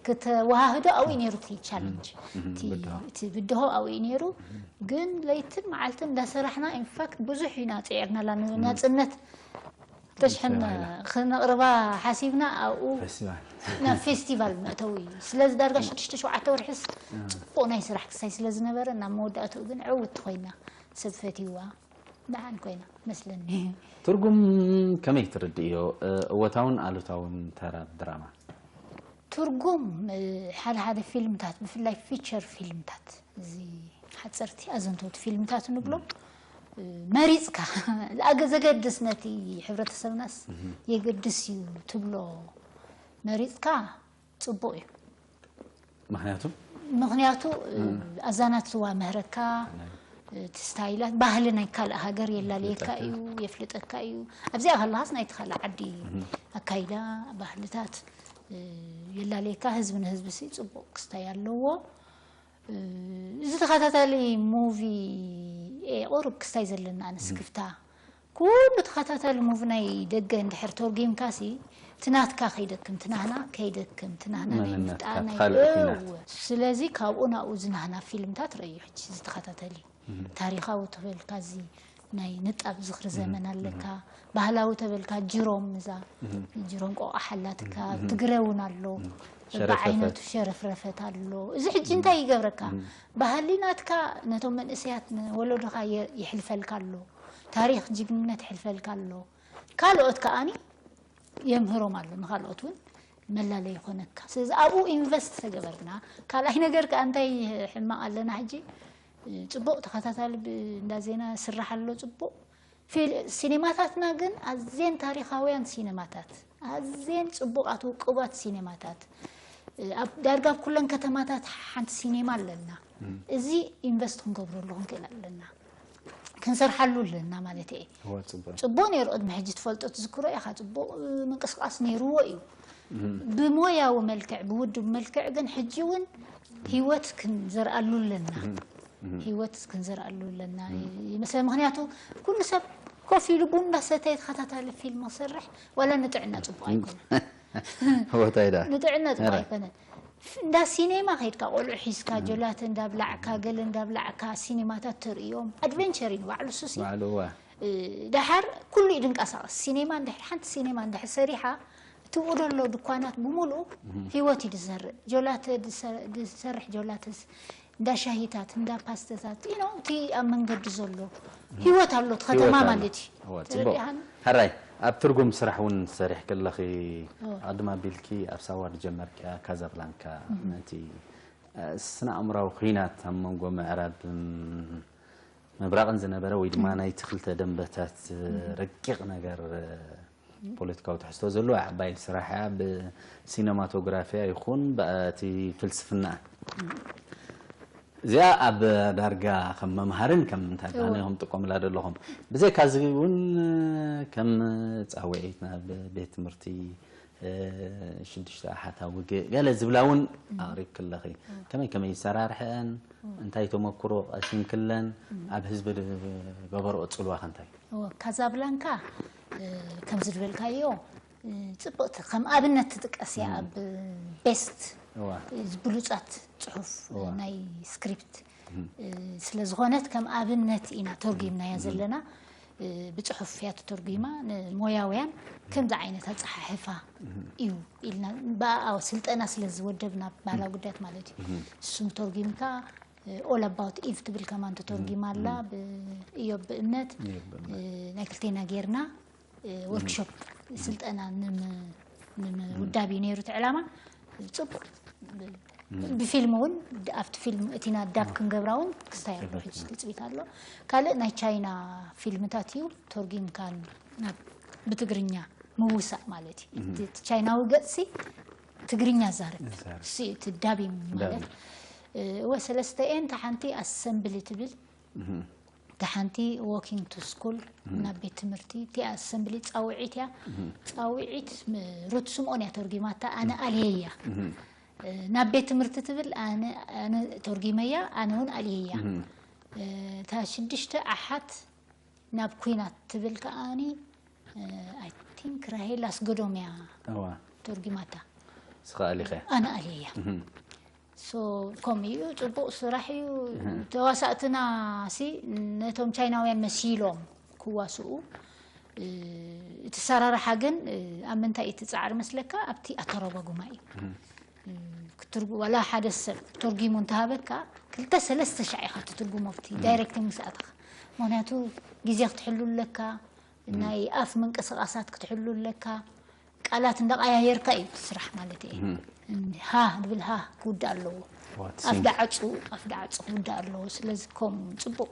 ክተወሃህዶ ኣብኡ ነይሩ እቲ ቻለንጅ። እቲ ብድሆ ኣብኡ ነይሩ። ግን ለይትን መዓልትን እንዳሰራሕና፣ ኢንፋክት ብዙሕ ኢና ጽዒርናላ። ናጽነት ተሽሕን ክነቕርባ ሓሲብና፣ ኣብኡ ናብ ፌስቲቫል መእተዊ እዩ። ስለዚ ዳርጋ ሽዱሽተ ሸውዓተ ወርሕስ ጽቡቕ ናይ ስራሕ ክሳይ ስለ ዝነበረ፣ ናብ መወዳእትኡ ግን ዕውት ኮይና፣ ሰብ ፈትይዋ፣ ደሓን ኮይና መስለኒ። ትርጉም ከመይ ትርድእዮ? እወታውን ኣሉታውን ተራ ድራማ። ትርጉም ሓደ ሓደ ፊልምታት፣ ብፍላይ ፊቸር ፊልምታት፣ እዚ ሓፀርቲ ኣዘንተውቲ ፊልምታት ንብሎ፣ መሪፅካ፣ ዘገድስ፣ ነቲ ሕብረተሰብናስ የገድስ እዩ ትብሎ መሪፅካ፣ ፅቡቕ እዩ። ምክንያቱ ምክንያቱ ኣዛናትዋ ምህረካ፣ እቲ ስታይላት፣ ባህሊ ናይ ካልእ ሃገር የላልየካ እዩ፣ የፍልጠካ እዩ። ኣብዚኣ ከለካስ ናይቲ ካልእ ዓዲ ኣካይዳ፣ ባህልታት የላልየካ። ህዝቢ ንህዝቢ ሲ ፅቡቕ ክስታይ ኣለዎ። እዚ ተኸታታሊ ሙቪ ቁሩብ ክስታይ ዘለና ንስክፍታ፣ ኩሉ ተኸታታሊ ሙቪ ናይ ደገ እንድሕር ተርጊምካ ሲ፣ እቲ ናትካ ከይደክም፣ እቲ ናህና ከይደክም፣ እቲ ናህና ናይ ምፍጣር ናይ ካልእ ኩናት። እወ። ስለዚ ካብኡ ናብኡ ዝናህና ፊልምታት ረእዩ። ሕጂ እዚ ተኸታታሊ ታሪኻዊ ተበልካ፣ እዚ ናይ ንጣብ ዝኽሪ ዘመን ኣለካ፣ ባህላዊ ተበልካ ጅሮም፣ እዛ ጅሮም ቆቋሕ ኣላትካ፣ ትግረ እውን ኣሎ፣ በብዓይነቱ ሸረፍረፈት ኣሎ። እዚ ሕጂ እንታይ ይገብረካ? ባህሊ ናትካ ነቶም መንእሰያት፣ ንወለዶኻ የ- ይሕልፈልካ ኣሎ። ታሪኽ ጅግንነት ይሕልፈልካ ኣሎ። ካልኦት ከኣኒ የምህሮም ኣሎ፣ ንኻልኦት እውን መላለይ ይኾነካ። ስለዚ ኣብኡ ኢንቨስት ተገበርና። ካልኣይ ነገር ከኣ እንታይ ሕማቕ ኣለና ሕጂ፣ ጽቡቕ ተኸታታሊ ብ- እንዳ ዜና ስራሕ ኣሎ፣ ጽቡቕ ፊል- ሲኔማታትና ግን ኣዝየን ታሪኻውያን ሲኔማታት፣ ኣዝየን ጽቡቓት ውቁባት ሲኔማታት፣ ኣብ ዳርጋ ኣብ ኩለን ከተማታት ሓንቲ ሲኔማ ኣለና። እዚ ኢንቨስት ክንገብረሉ ክንክእል ኣለና፣ ክንሰርሓሉ ኣለና ማለት እየ። እዋ፣ ጽቡቅ። ጽቡቅ ነይሩ ቅድሚ ሕጂ፣ ትፈልጦ ትዝክሮ ኢኻ፣ ጽቡቅ ምንቅስቃስ ነይርዎ እዩ። ብሞያዊ መልክዕ፣ ብውድብ መልክዕ ግን ሕጂ እውን ህይወት ክንዘርኣሉ ኣለና። ህይወት ክንዘርኣሉ ኣለና ይመስለኒ። ምኽንያቱ ኩሉ ሰብ ኮፍ ኢሉ ቡን እንዳሰተየ ተኸታታሊ ፊልም ክሰርሕ፣ ዋላ ንጥዕና ጽቡቅ ኣይኮነን። ወታይ ዳ ንጥዕና ጽቡቅ ኧረ። ኣይኮነን። እንዳ ሲኔማ ከይድካ ቆልዑ ሒዝካ ጆላተ እንዳብላዕካ፣ ገለ እንዳብላዕካ ሲኔማታት ተርእዮም፣ ኣድቨንቸር እዩ ባዕሉ ሱሲ። ባዕሉ እዋ እ፣ ደሓር ኩሉ እዩ ድንቀሳቐስ። ሲኔማ እንድሕር፣ ሓንቲ ሲኔማ እንድሕር ሰሪሓ፣ እትብኡ ደሎ ድኳናት ብምሉኡ ህይወት እዩ ዝዘርእ። ጆላተ ድሰ- ድሰርሕ ጆላተስ፣ እንዳ ሻሂታት፣ እንዳ ፓስተታት፣ you know፣ እቲ ኣብ መንገዲ ዘሎ ህይወት ኣሎ፣ እቲ ከተማ ህይወት ኣሎ። ማለት እዩ። እዋ፣ ጽቡቅ። ተረዲኣኒ? ሕራይ፣ ኣብ ትርጉም ስራሕ እውን ሰሪሕ ከለኺ፣ እዋ። ኣድማ ቢልኪ ኣብ ሳዋ ዝጀመርክያ ካዛብላንካ፣ ነቲ፣ እ፣ ስነ ኣእምራዊ ኲናት ኣብ መንጎ ምዕራብ፣ እም፣ ምብራቕን ዝነበረ፣ ወይ ድማ ናይቲ ክልተ ደንበታት፣ እ፣ ረቂቕ ነገር፣ እ፣ ፖለቲካዊ ትሕዝቶ ዘለዎ ዓባይ ስራሕ እያ። ብሲነማቶግራፊያ ይኹን ብቲ ፍልስፍና፣ እዚኣ ኣብ ዳርጋ ከም መምሃርን ከም እንታይ እዎ። ባነኹም ጥቀሙላ ዘለኹም። ብዘይካ እዚ እውን ከም ጻውዒት ናብ ቤት ትምህርቲ፣ እ፣ ሽዱሽተ ኣሓታ ውግእ ገለ ዝብላ እውን ኣቕሪብክለኺ። ከመይ ከመይ ይሰራርሐን እንታይ ተመክሮ ቀሲምክለን፣ ኣብ ህዝቢ ዝገበርኦ ጽልዋ ከ እንታይ? እዎ፣ ካዛብላንካ፣ እ፣ ከምዚ ዝበልካዮ፣ እ፣ ጽብቕቲ ከም ኣብነት ትጥቀስ እያ። ኣብ ቤስት እዋ ብሉጻት ጽሑፍ እዋ። ናይ ስክሪፕት፣ እ፣ ስለ ዝኾነት ከም ኣብነት ኢና ተርጒምናያ ዘለና። እ፣ ብጽሑፍ እያ ተተርጒማ፣ ንሞያውያን ከምዚ ዓይነት ኣጸሓሕፋ እዩ ኢልና ብኣኣ ስልጠና ስለ ዝወደብና፣ ባህላዊ ጉዳያት ማለት እዩ። እሱም ተርጒምካ፣ ኦል ኣባውት ኢቭ ትብል ከማን ተተርጒማ ኣላ፣ ብእዮብ ብእምነት። እዮብ ብእምነት። እ፣ ናይ ክልቴና ጌርና፣ እ፣ ወርክሾፕ ስልጠና ንም- ንምውዳብ እዩ ነይሩ እቲ ዕላማ። ጽቡቅ። ብፊልም እውን፣ ኣብቲ ፊልም እቲ ናዳብ ክንገብራ እውን ክስታይ ኣሎ፣ ሕጂ ትጽቢት ኣሎ። ካልእ ናይ ቻይና ፊልምታት እዩ ተርጒምካን ናብ ብትግርኛ ምውሳእ ማለት እዩ። እቲ ቻይናዊ ገጽሲ ትግርኛ ዛረብ ዛረብ። ሲ- እቲ ዳቢንግ ማለት። እ፣ እወ፣ ሰለስተ እየን፣ እታ ሓንቲ ኣሰምብሊ ትብል፣ እታ ሓንቲ ዎኪንግ ቱ ስኩል፣ ናብ ቤት ትምህርቲ። እቲኣ ኣሰምብሊ ጻውዒት እያ። ጻውዒት ም- ሩት ስምኦን እያ ተርጒማታ፣ ኣነ ኣልየ እያ። ናብ ቤት ትምህርቲ ትብል ኣነ ኣነ ተርጉመያ ኣነ እውን ኣልየያ። እታ ሽዱሽተ ኣሓት ናብ ኩናት ትብል ከኣኒ I think ራሄል ኣስገዶም እያ እዋ ተርጉማታ። ስኻ ኣሊኸ ኣነ ኣልየያ። So ከምኡ እዩ፣ ፅቡቕ ስራሕ እዩ። ተዋሳእትና ሲ ነቶም ቻይናውያን መሲሎም ክዋስኡ እቲ ሰራርሓ ግን ኣብ ምንታይ እቲ ፃዕሪ መስለካ ኣብቲ ኣተረጓጉማ እዩ። ክትርጉ ዋላ ሓደ ሰብ ተርጉሙ እንተሃበካ ክልተ ሰለስተ ሻዕ ኢኻ ትትርጉሞ ኣብቲ ዳይሬክቲንግ ምስ ኣተኻ። ምክንያቱ ግዜ ክትሕሉ ኣለካ፣ ናይ ኣፍ ምንቅስቃሳት ክትሕሉ ኣለካ፣ ቃላት እንዳቀያየርካ እዩ እቲ ስራሕ ማለት እዩ። ሃ ድብል ሃ ክውዳእ ኣለዎ። ኣፍ ዳዓፁ ኣፍ ዳዓፁ ክውዳእ ኣለዎ። ስለዚ ከም ፅቡቅ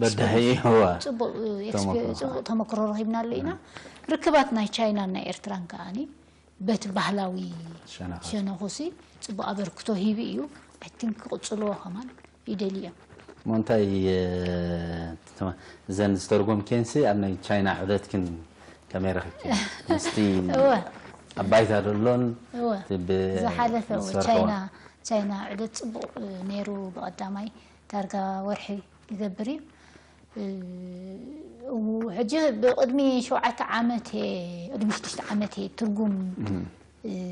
በዳሂ እዋ ፅቡቅ ተመክሮ ረኺብናሉ ኢና። ርክባት ናይ ቻይናን ናይ ኤርትራን ከዓኒ በቲ ባህላዊ ሸነኹሲ ፅቡቅ ኣበርክቶ ሂቡ እዩ። I think ክቕፅልዎ ከማን ይደልዩ እዮም። እሞ እንታይ እዘን ዝተርጎምክየንሲ ኣብ ናይ ቻይና ዑደትክን ከመይ ረኺብክየን? ምስቲ ኣብ ባይታ ዘሎን ዝሓለፈ ቻይና ቻይና ዑደት ፅቡቕ ነይሩ። ብቐዳማይ ዳርጋ ወርሒ ይገብር እዩ። ሕጂ ብቕድሚ ሸውዓተ ዓመት ቅድሚ ሽዱሽተ ዓመት ትርጉም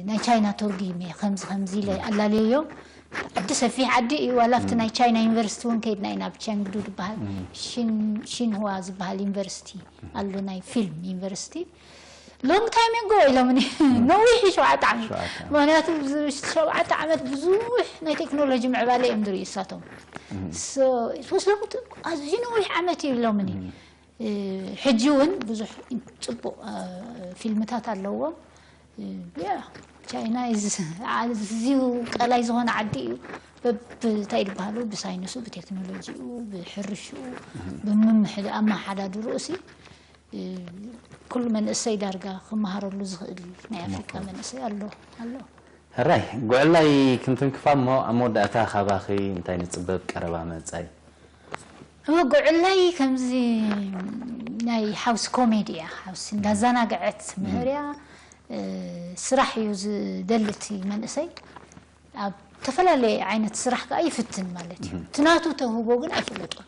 ናይ ቻይና ተርጉም እየ ከምዚ ከምዚ ኢለ ኣላለየዮ። ዓዲ ሰፊሕ ዓዲ እዩ። ዋላ ኣብቲ ናይ ቻይና ዩኒቨርሲቲ እውን ከይድና ኢና። ኣብ ቸንግዱ ዝበሃል ሽንህዋ ዝበሃል ዩኒቨርሲቲ ኣሎ፣ ናይ ፊልም ዩኒቨርሲቲ። ሎንግ ታይም ጎ ኢሎምኒ። ነዊሕ ሸውዓተ ዓመት። ምክንያቱ ሸውዓተ ዓመት ብዙሕ ናይ ቴክኖሎጂ ምዕባለ እዮም ዝርእዩ እሳቶም። ወስለሙት ኣዝዩ ነዊሕ ዓመት እዩ ኢሎምኒ። ሕጂ እውን ብዙሕ ፅቡቕ ፊልምታት ኣለዎም። ያ ቻይና ኣዝዩ ቀላይ ዝኾነ ዓዲ እዩ። በብታይ ዝበሃሉ ብሳይንሱ፣ ብቴክኖሎጂኡ፣ ብሕርሽኡ፣ ብምምሕድ ኣመሓዳድርኡ ሲ ኩሉ መንእሰይ ዳርጋ ክመሃረሉ ዝኽእል ናይ ኣፍሪቃ መንእሰይ ኣሎ ኣሎ። ሕራይ ጉዕላይ ክንትንክፋ እሞ ኣብ መወዳእታ ካባኺ እንታይ ንፅበብ ቀረባ መጻኢ? እወ ጉዕላይ ከምዚ ናይ ሓውሲ ኮሜዲ እያ። ሓውሲ እንዳዘናግዐት ምህርያ ስራሕ እዩ ዝደሊ እቲ መንእሰይ። ኣብ ዝተፈላለየ ዓይነት ስራሕ ከዓ ይፍትን ማለት እዩ። እቲ ናቱ ተውህቦ ግን ኣይፍለጦን።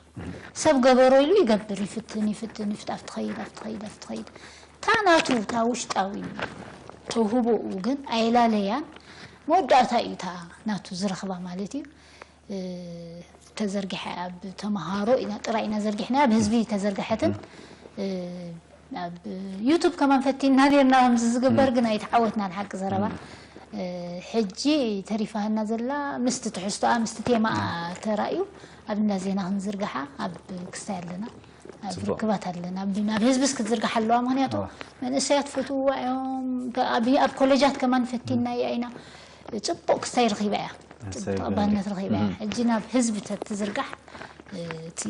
ሰብ ገበሮ ኢሉ ይገብር፣ ይፍትን ይፍትን ይፍት ኣብቲ ኸይድ ኣብቲ ኸይድ ኣብቲ ኸይድ እታ ናቱ እታ ውሽጣዊ ተውህቦኡ ግን ኣየላለያን። መወዳእታ እዩ እታ ናቱ ዝረኽባ ማለት እዩ። ተዘርጊሐ ኣብ ተመሃሮ ኢና ጥራይ ኢና ዘርጊሕና ኣብ ህዝቢ ተዘርግሐትን ኣብ ዩቱብ ከማን ፈቲና ነርና ከምዚ ዝግበር ግን ኣይተዓወትናን ሓቂ ዘረባ። ሕጂ ተሪፋና ዘላ ምስቲ ትሕዝቶኣ ምስቲ ቴማኣ ተራእዩ ኣብ እንዳ ዜና ክንዝርግሓ ኣብ ክስታይ ኣለና ኣብ ርክባት ኣለና ናብ ህዝብስ ክትዝርግሓ ኣለዋ። ምክንያቱ መንእሰያት ፈትውዋ እዮም። ኣብ ኮሌጃት ከማን ፈቲና ኢና ጽቡቕ ክስታይ ረኺባ እያ። ጽቡቕ ኣባነት ረኺባ እያ። ሕጂ ናብ ህዝቢ ተትዝርጋሕ እቲ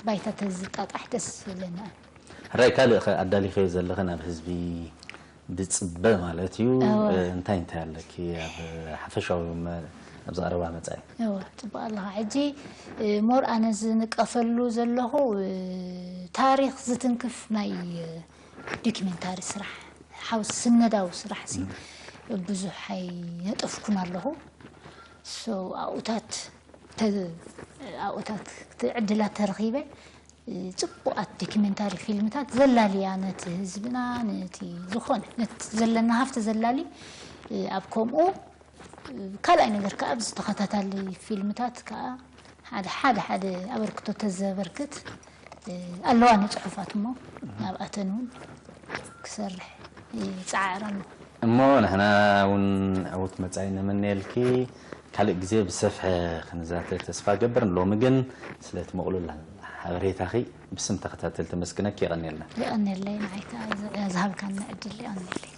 ባይታ ተዝጣጣሕ ደስ ይብለና። ሕራይ ካልእ ከ ኣዳሊኸዮ ዘለኸ ናብ ህዝቢ ድጽበ ማለት እዩ እንታይ እንታይ ኣለኪ ኣብ ሓፈሻዊ ኣብዚ ቀረባ መጻኢ? እወ ጽቡቕ ኣለኻ። ሕጂ ሞር ኣነ ዝንቀፈሉ ዘለኹ ታሪኽ ዝትንክፍ ናይ ዶክመንታሪ ስራሕ ሓው ስነዳዊ ስራሕ ሲ ብዙሕ ኣይነጠፍኩን ኣለኹ። ኣብኡታት ኣብኡታት ዕድላት ተረኺበ ጽቡቓት ዶክመንታሪ ፊልምታት ዘላልያ ነቲ ህዝብና ነቲ ዝኾነ ነቲ ዘለና ሃፍቲ ዘላሊ ኣብ ከምኡ ካልኣይ ነገር ከዓ ኣብዚ ተኸታታሊ ፊልምታት ከዓ ሓደ ሓደ ሓደ ኣበርክቶ ተዘበርክት ኣለዋኒ ፅሑፋት እሞ ናብኣተን እውን ክሰርሕ ይፃዓር ኣሎ። እሞ ንሕና እውን ዕውት መፃኢ ነመነየልኪ። ካልእ ግዜ ብሰፍሐ ክንዛተ ተስፋ ገብር። ሎሚ ግን ስለቲ ምቕሉል ሓበሬታኺ ብስም ተኸታተልቲ መስግነኪ። የቐንየልና። የቐንየለይ። ንዓይ ከዓ ዝሃብካኒ ዕድል የቐንየለይ።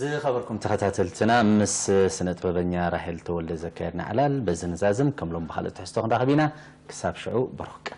ዝኸበርኩም ተኸታተልትና ምስ ስነ ጥበበኛ ራሄል ተወልደ ዘካየድና ዕላል በዚ ንዛዝም። ከም ሎም ብኻልእ ትሕዝቶ ክንራኸብ ኢና። ክሳብ ሽዑ ብሩክ ቀን።